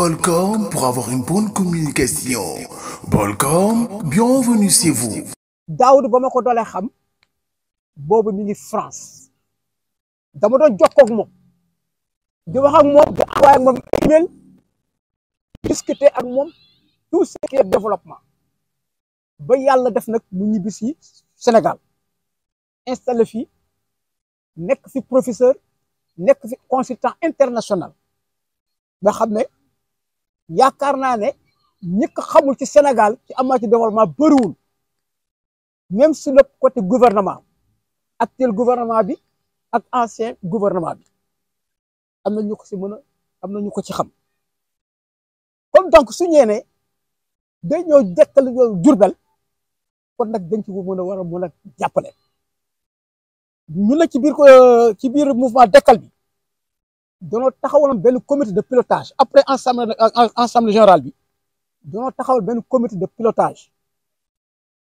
Bolcom pour avoir une bonne communication. Bolcom, bienvenue chez vous. Daoud ba ma ko doole xam boobu mi ngi France dama doon jokkoo ak moom di wax ak moom di envoyé ak moom email discuter ak moom tout ce qui est développement ba yàlla def nag mu ñibbi si Sénégal installé fii nekk fi professeur nekk fi consultant international nga xam ne yaakaar naa ne ñi ko xamul ci Sénégal ci am ci développement bëriwul même sur le côté gouvernement actuel gouvernement bi ak ancien gouvernement bi am na ñu ko ci mën a am na ñu ko ci xam comme donc su ñëwee day ñëw dekkal Jurbel kon nag dañ ci mën a war a mën a jàppale ñu la ci biir mouvement dekkal bi danoo taxawaloon benn comité de pilotage après ensemble général bi danoo taxawal benn comité de pilotage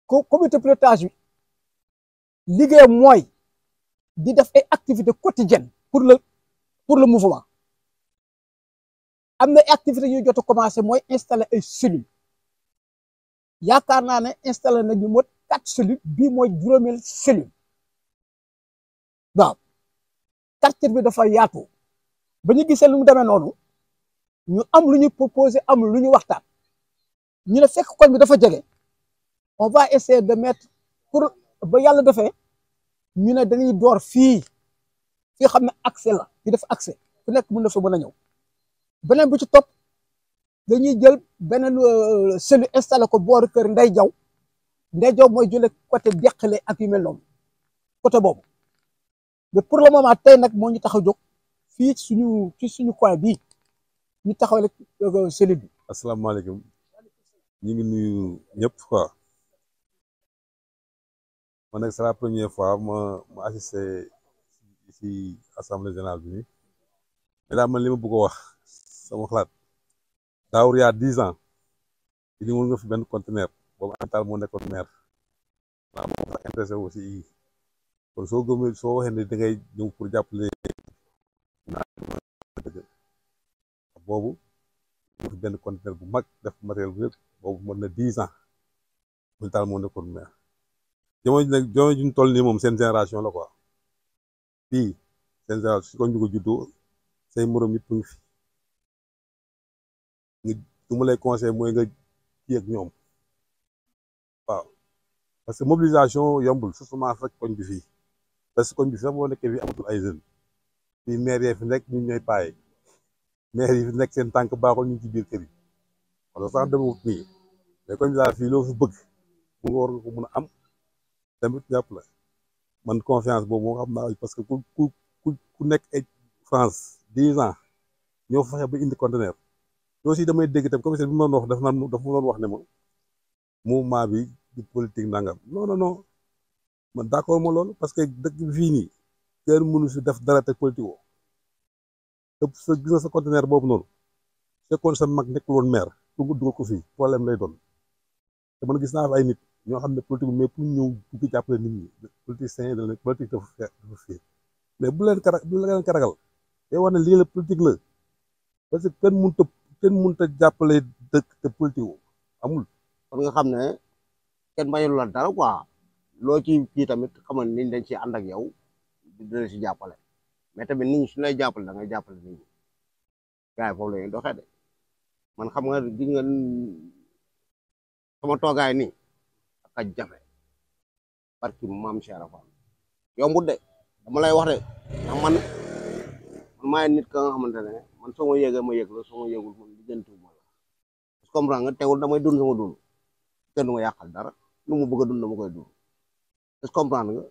comité de pilotage bi liggéeyam mooy di def ay activités quotidiennes pour le mouvement am na ay activités yu jot a commencé mooy installer ay cellules yaakaar naa ne installé nañu mot 4 cellules bii mooy juróomeel cellule waaw quartier bi dafa yaatu ba ñu gisee lu mu demee noonu ñu am lu ñu proposé am lu ñu waxtaan ñu ne fekk koñ bi dafa jege on va essayer de mettre pour ba yàlla defee ñu ne dañuy door fii xam ne accès la fi def accès ku nekk mën na fa mën a ñëw beneen bu ci topp dañuy jël beneen cellule installé ko booru kër Ndey Jaw mooy jële côté Deqale ak yu mel noonu côté boobu mais pour le moment tey nag moo ñu tax a jóg fii ci suñu coin bii ñu taxawale cellule bi. asalaamaaleykum ñu ngi nuyu ñëpp quoi man nag c'est la première fois ma assisté ci assemblée générale bi nii mais daal man li ma bëgg a wax sama xalaat daawur yaa 10 ans di mën nga fi benn conteneur boobu Antal moo nekkoon maire waaw moom sax intéressé aussi kon soo gëmee soo waxee ne da ngay ñëw pour jàppale boobu ñu fi benn conteneur bu mag def matériel bu yëpp boobu mën na 10 ans Antal moo nekkoon maire jamono ji nag jamono ji ñu toll nii moom seen génération la quoi fii seen génération si ko ñu ko juddoo say morom yëpp ngi fi lu ma lay conseil mooy nga kii ak ñoom waaw parce que mobilisation yombul surtout fekk koñ bi fii parce que koñ bi sax boo nekkee fii amatul ay jeunes fii maire yi fi nekk ñun ñooy paaye maire yi fi nekk seen tànk baaxul ñu ci biir kër yi wala sax demewut nii mais koñ bi daal fii loo fi bëgg mu nga war nga ko mën a am tamit jàpp la man confiance boobu moo xam naa parce que ku nekk ay France 10 ans ñoo fexe ba indi conteneur loolu aussi damay dégg tam commissaire bi ma doon wax dafa ma doon wax ne ma mouvement bi di politique nangam non man d'accord ma loolu parce que dëkk bi fii nii kenn mënu si def dara te politique woo sa gis nga sa conteneur boobu noonu fekkoon sa mag nekkul woon maire pour nga dugal ko fii problème lay doon te man gis naa fi ay nit ñoo xam ne politique mais pour ñëw bugg jàppale nit ñi politicien yi politique dafa fiir mais bu leen ko ragal day wax ne lii la politique la parce que kenn mënut a jàppale dëkk te politique wu amul. kon nga xam ne kenn bañul la dara quoi loo ci kii tamit xamal ni dañ ci ànd ak yow dina si jàppale mais tamit nit ñi su lay jàppale da ngay jàppale nit ñi gars yi foofu la ñuy doxee de man xam nga gis nga sama toogaay nii ak a jafe parce que maam Cheikh Rafa yombut de dama lay wax de ndax man maay nit ka nga xamante ne man soo ma yëgee ma yëg la soo ma yëgul man lijjantiwu ma la comprendre nga teewul damay dund sama dund kenn du ma yàqal dara lu mu bëgg a dund dama koy dund est-ce comprendre nga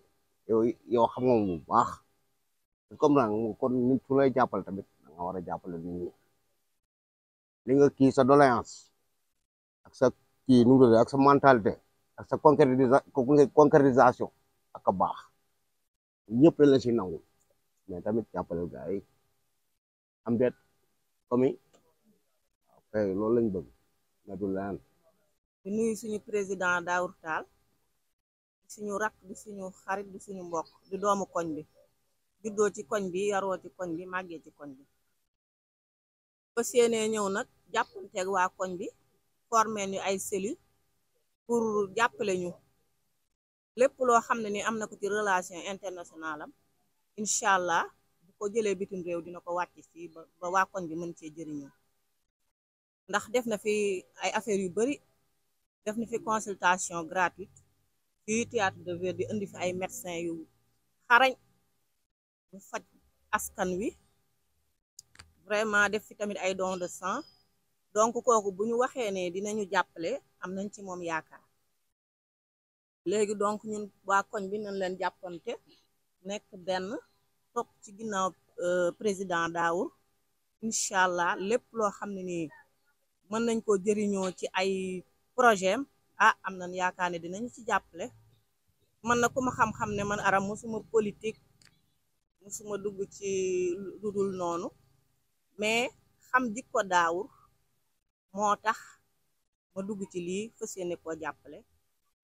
yow xam nga bu baax est-ce comprendre nga kon nit su lay jàppale tamit da nga war a jàppale nit ñi li nga kii sa doléance ak sa kii nu mu tudd ak sa mentalité ak sa concrétisation ak a baax ñëpp dañ la si nangu mais tamit jàppale gars yi am deet comme ok loolu lañ bëgg mais du leneen di nuyu suñu président Daour Tall di suñu rakk di suñu xarit di suñu mbokk di doomu koñ bi juddoo ci koñ bi yaroo ci koñ bi màggee ci koñ bi fas yéenee ñëw nag jàppanteeg waa koñ bi formé ñu ay cellules pour jàppale ñu lépp loo xam ne ni am na ko ci relation internationale am incha allah bu ko jëlee bitim réew dina ko wàcc si ba waa koñ bi mën cee jëriñoo ndax def na fi ay affaires yu bari def na fi consultation gratuite fii théâtre de Verdi di indi fi ay médecins yu xarañ bu faj askan wi vraiment def fi tamit ay don de sang donc kooku bu ñu waxee ne dinañu jàppale am nañ ci moom yaakaar léegi donc ñun waa koñ bi nañ leen jàppante nekk benn topp ci ginnaaw président Daour incha allah lépp loo xam ne nii mën nañ ko jëriñoo ci ay projet am nañ yaakaar ne dinañu ci jàppale man na ku ma xam-xam ne man Aram musuma politique musuma dugg ci lu dul noonu mais xam jikko Daour moo tax ma dugg ci lii fas yéene koo jàppale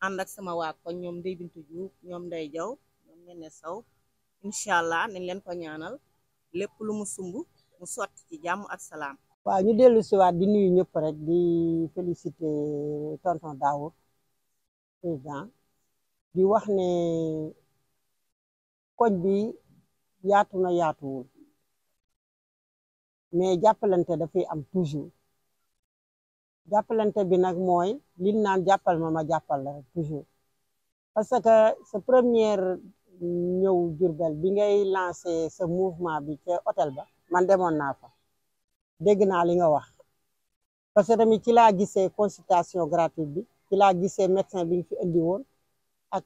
ànd ak sama waa koñ ñoom Ndey Bintu Diouf ñoom Ndey Jaw ñoom Nene Sow incha allah nañ leen ko ñaanal lépp lu mu sumb mu sotti ci jàmm ak salaam. waaw ñu dellu si waat di nuyu ñëpp rek di féliciter tonton Daour président di wax ne koñ bi yaatu na yaatuwul mais jàppalante dafay am toujours jàppalante bi nag mooy liñ naan jàppal ma jàppal la rek toujours parce que sa première ñëw Jurbel bi ngay lancé sa mouvement bi ca hôtel ba man demoon naa fa dégg naa li nga wax parce que tamit ci laa gisee consultation gratuite bi ci laa gisee médecin bi nga fi indi woon ak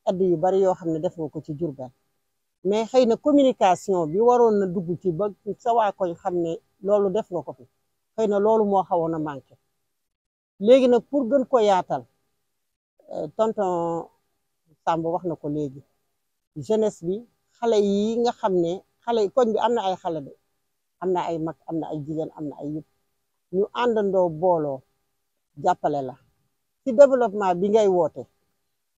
aide yu bari yoo xam ne def nga ko ci Jurbel mais xëy na communication bi waroon na dugg ci ba sa waa koñ xam ne loolu def nga ko fi xëy na loolu moo xawoon a manqué léegi nag pour gën ko yaatal tonton Samb wax na ko léegi jeunesse bi xale yi nga xam ne xale koñ bi am na ay xale de am na ay mag am na ay jigéen am na ay yëpp ñu àndandoo booloo jàppale la ci développement bi ngay woote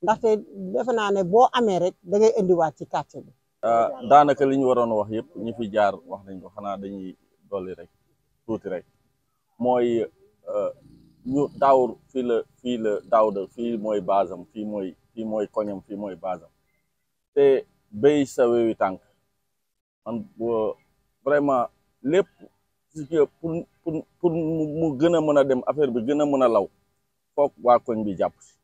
ndaxte defe naa ne boo amee rek da ngay indiwaat ci quartier bi. daanaka li ñu waroon wax yëpp ñi fi jaar wax nañ ko xanaa dañuy dolli rek tuuti rek mooy ñu Daour fii la Daouda fii mooy basam fii mooy koñam fii mooy basam te béy sa wewi tànk man vraiment lépp pour mu gën a mën a dem affaire bi gën a mën a law foog waa koñ bi jàpp si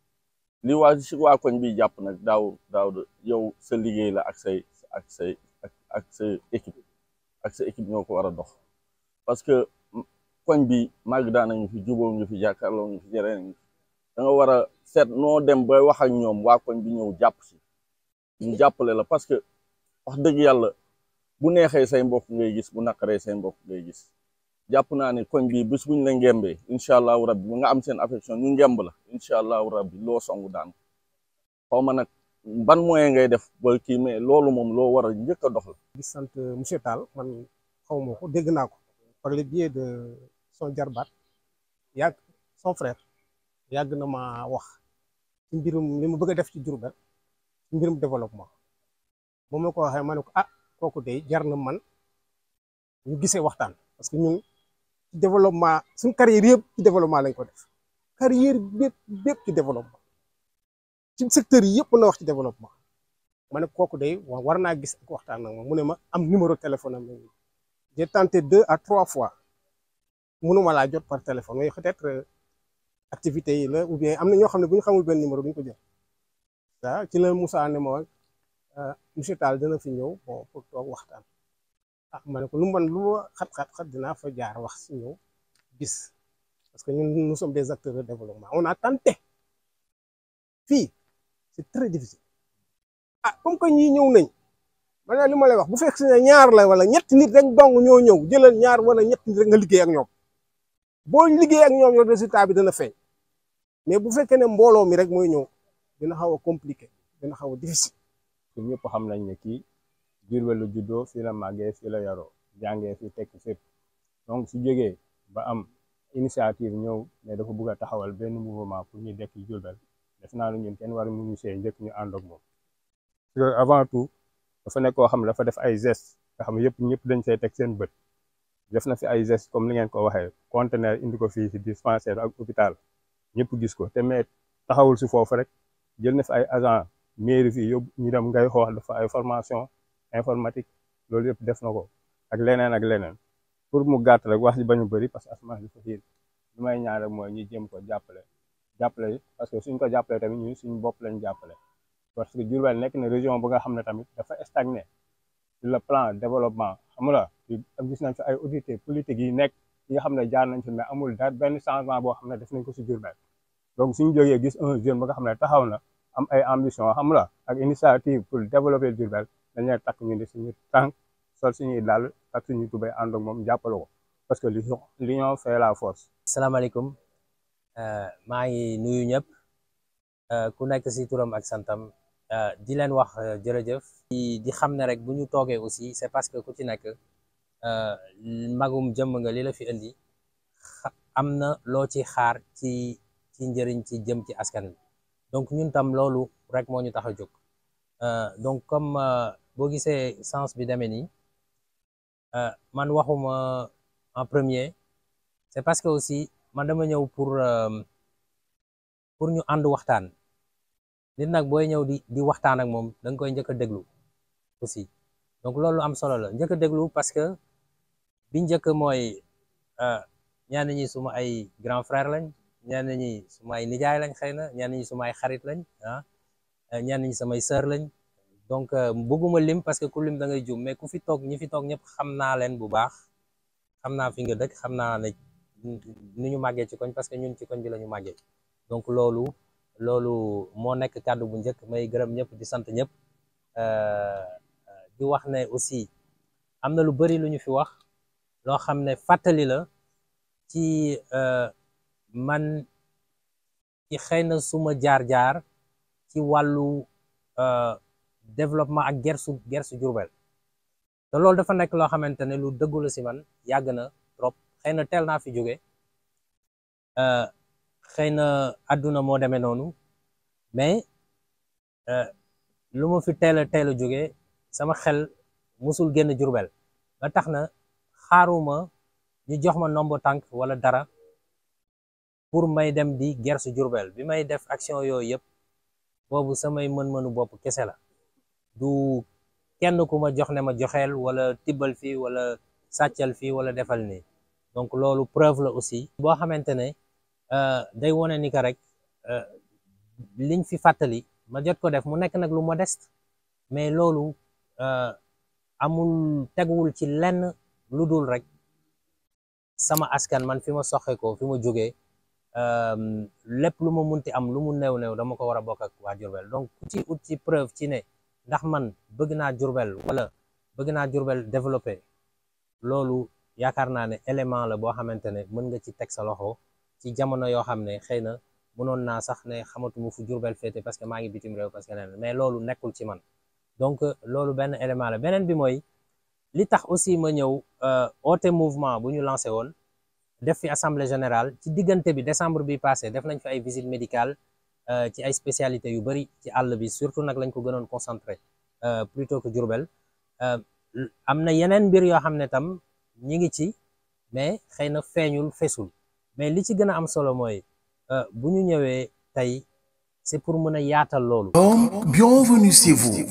li waa koñ bi jàpp nag Daouda yow sa liggéey la ak sa équipe ñoo ko war a dox parce que koñ bi màgg daan nañu fi jubóo ñu fi jàkkaarloo ñu fi jëree nañu da nga war a seet noo dem ba wax ak ñoom waa koñ bi ñëw jàpp si ñu jàppale la parce que wax dëgg yàlla bu neexee say mbokk ngay gis bu naqaree say mbokk ngay gis jàpp naa ne koñ bi bés buñ la ngembee incha allahu rabbi bu nga am seen affection ñu ngemb la incha allahu rabbi loo songu daan xaw ma nag ban moyen ngay def ba kii mais loolu moom loo war a njëkk a dox la. di sant monsieur Tall man xaw ma ko dégg naa ko par le biais de son jarbaat son frère yàgg na ma wax ci mbirum li mu bëgg a def ci Diourbel ci mbirum développement ba ma ko waxee ma ne ko kooku de jar na man ñu gisee waxtaan parce que ñun ci développement suñ carrière yëpp ci développement lañ ko def carrière bépp ci développement ci secteur yi yëpp na wax ci développement ma ne kooku de war naa gis ak waxtaan ak moom mu ne ma am numéro téléphone am j'ai tenté 2 à 3 fois mënuma laa jot par téléphone mais peut-être activités yi la ou bien am na ñoo xam ne bu ñu xamul benn numéro duñ ko jël waaw ci la Moussa ne ma monsieur Tall dina fi ñëw bon pour toog waxtaan ma ne ko lu xat dinaa fa jaar wax si ñëw gis parce que ñun nous sommes des acteurs de développement on a tenté fii c'est très difficile comme que ñii ñëw nañ man li ma lay wax bu fekk si ne ñaar la wala ñetti nit rek dong ñoo ñëw jëlal ñaar wala ñetti nit rek nga liggéey ak ñoom boo liggéey ak ñoom yow résultat bi dana feeñ mais bu fekkee ne mbooloo mi rek mooy ñëw dina xaw a compliqué dina xaw a difficile. ñun ñëpp xam nañ ne kii Diourbel la juddoo fii la màggee fii la yaroo jàngee fii tekki fépp donc su jógee ba am initiative ñëw ne dafa bëgg a taxawal benn mouvement pour ñu dekk Diourbel def naa ne ñun kenn war mu ñu see njëkk ñu ànd ak moom parce que avant tout dafa nekk koo xam ne dafa def ay gestes nga xam ne yëpp ñëpp dañ say teg seen bët def na fi ay gestes comme li ngeen ko waxee conteneur indi ko fii si dispensaire ak hôpital ñëpp gis ko te mais taxawul si foofu rek jël na fi ay agent mairie fii yóbbu ñu dem ngay xoox dafa ay formation informatique loolu yëpp def na ko ak leneen pour mu gàtt rek wax ji bañu bëri parce que asmaan dafa xiir li may ñaan rek mooy ñu jéem ko jàppale parce que suñ ko jàppale tamit ñun suñu bopp lañ jàppale parce que Diourbel nekk na région bu nga xam ne tamit dafa stagné sur le plan développement xam nga gis nañ fi ay autorités politiques yi nekk yi nga xam ne jaar nañ fi mais amul dara benn changement boo xam ne def nañ ko si Diourbel donc suñu jógee gis un jeune ba nga xam ne taxaw na am ay ambition xam nga ak initiative pour développer Diourbel dañuy takk ñu di suñu tànk sol suñuy dàll ak suñu tubay ànd ak moom jàppale ko parce que l'union fait la force. asalaamaaleykum maa ngi nuyu ñëpp ku nekk si turam ak santam di leen wax jërëjëf. di xam ne rek bu ñu toogee aussi c'est parce que ku ci nekk magum jëmm nga li la fi indi am na loo ci xaar ci njëriñ ci jëm ci askan wi donc ñun tam loolu rek moo ñu tax a jóg donc comme boo gisee sens bi demee nii man waxuma en premier c'est parce que aussi man dama ñëw pour ñu ànd waxtaan nit nag booy ñëw di waxtaan ak moom da nga koy njëkk a déglu aussi donc loolu am solo la njëkk a déglu parce que bi njëkk mooy ñenn ñi suma ay grand frère lañ ñenn ñi suma ay nijaay lañ xëy na ñenn ñi suma ay xarit lañ ñenn ñi samay sœur lañ donc bëgguma lim parce que ku lim da ngay jum mais ku fi toog ñi fi toog ñëpp xam naa leen bu baax xam naa fi nga dëkk xam naa ne ni ñu màggee ci koñ parce que ñun ci koñ bi la ñu màggee donc loolu moo nekk kàddu bu njëkk may gërëm ñëpp di sant ñëpp di wax ne aussi am na lu bari lu ñu fi wax loo xam ne fàttali la ci man ci xëy na suma jaar-jaar ci wàllu développement ak gersu Diourbel te loolu dafa nekk loo xamante ne lu dëggu la si man yàgg na trop xëy na teel naa fi jóge xëy na àdduna moo demee noonu mais lu ma fi teel a jóge sama xel musul génn Diourbel ba tax na xaaruma ñu jox ma nombo tànk wala dara pour may dem di gersu Diourbel bi may def action yooyu yëpp boobu samay mën-mënu bopp kese la du kenn ku ma jox ne ma joxeel wala tibbal fii wala sàccal fii wala defal nii donc loolu preuve la aussi boo xamante ne day wone ni que rek liñ fi fàttali ma jot ko def mu nekk nag lu modeste mais loolu amul teguwul ci lenn lu dul rek sama askan man fi ma soxe ko fi ma jógee lépp lu ma munti am lu mu néew dama ko war a bokk ak waa Diourbel donc ku ci ut ci preuve ci ne ndax man bëgg naa Diourbel wala bëgg naa Diourbel développé loolu yaakaar naa ne élément la boo xamante ne mën nga ci teg sa loxo ci jamono yoo xam ne xëy na mënoon naa sax ne xamatuma fu Diourbel féete parce que maa ngi bitim réew parce que nen mais loolu nekkul ci man donc loolu benn élément la beneen bi mooy li tax aussi ma ñëw oote mouvement bu ñu lancé woon def fi assemblée générale ci diggante bi décembre bi passé def nañ fi ay visite médicale ci ay spécialités yu bari ci àll bi surtout nag lañ ko gënoon concentré plutôt que Diourbel am na yeneen mbir yoo xam ne tam ñi ngi ci mais xëy na feeñul fesul mais li ci gën a am solo mooy bu ñu ñëwee tey c'est pour mën a yaatal loolu. Bienvenue chez vous.